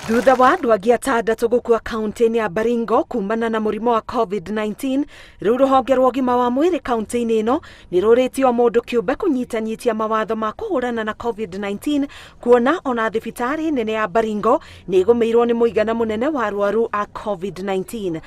Thutha wa andũ angĩ atandatũ gũkua kaunti-inĩ ya Baringo kumana na mũrimũ wa COVID-19, rĩu rũhonge rwa ũgima wa mwĩrĩ kaunti-inĩ ĩno nĩ rũrĩtie o mũndũ kĩũmbe kũnyitanyitia mawatho ma kũhũrana na COVID-19, kuona ona thibitarĩ nene ya Baringo nĩ ĩgũmĩirwo nĩ mũigana mũnene wa arwaru a COVID-19.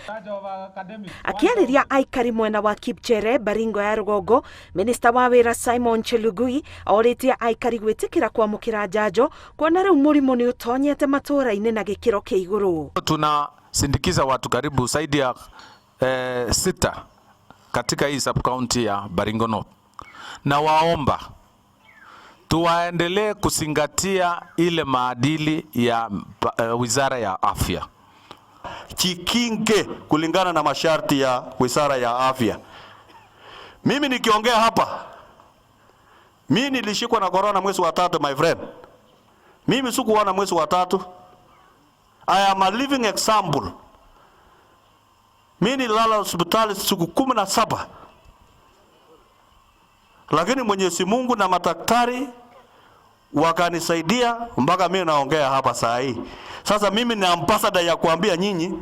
Akĩarĩria aikari mwena wa Kipchere, Baringo ya rũgongo, minista wa wĩra Simon Chelugui orĩtie aikari gwĩtĩkĩra kwamũkĩra njanjo, kuona rĩu mũrimũ nĩ ũtonyete matũũra-inĩ na gĩkĩro kĩa igũrũ. Tunasindikiza watu karibu zaidi ya 6 katika hii sub county ya Baringo North, na waomba tuwaendelee kuzingatia ile maadili ya Wizara ya Afya. Jikinge kulingana na masharti ya Wizara ya Afya. Mimi nikiongea hapa, mimi nilishikwa na corona mwezi wa 3, my friend. Mimi sikuona mwezi wa 3. I am a living example. Mimi nililala hospitali siku 17. Lakini Mwenyezi Mungu na madaktari wakanisaidia mpaka mimi naongea hapa saa hii. Sasa mimi ni ambassador ya kuambia nyinyi,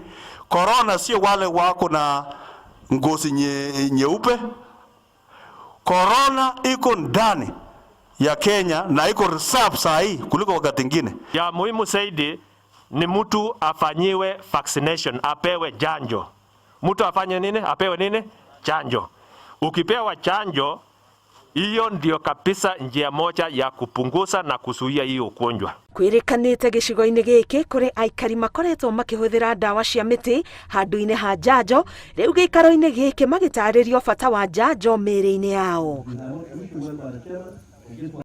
corona sio wale wako na ngozi nyeupe. Corona iko ndani ya Kenya na iko reserve saa hii kuliko wakati mwingine. Ya muhimu zaidi ni mtu afanyiwe vaccination, apewe chanjo. Mtu afanye nini? Apewe nini? Chanjo. Ukipewa chanjo, hiyo ndio kabisa njia moja ya kupunguza na kuzuia hiyo ugonjwa. Kwĩrĩkanĩte gĩcigo-inĩ gĩkĩ kũrĩ aikari makoretwo makĩhũthĩra ndawa cia mĩtĩ handũ-inĩ ha njanjo, rĩu gĩikaro-inĩ gĩkĩ magĩtarĩrio bata wa njanjo mĩĩrĩ-inĩ yao.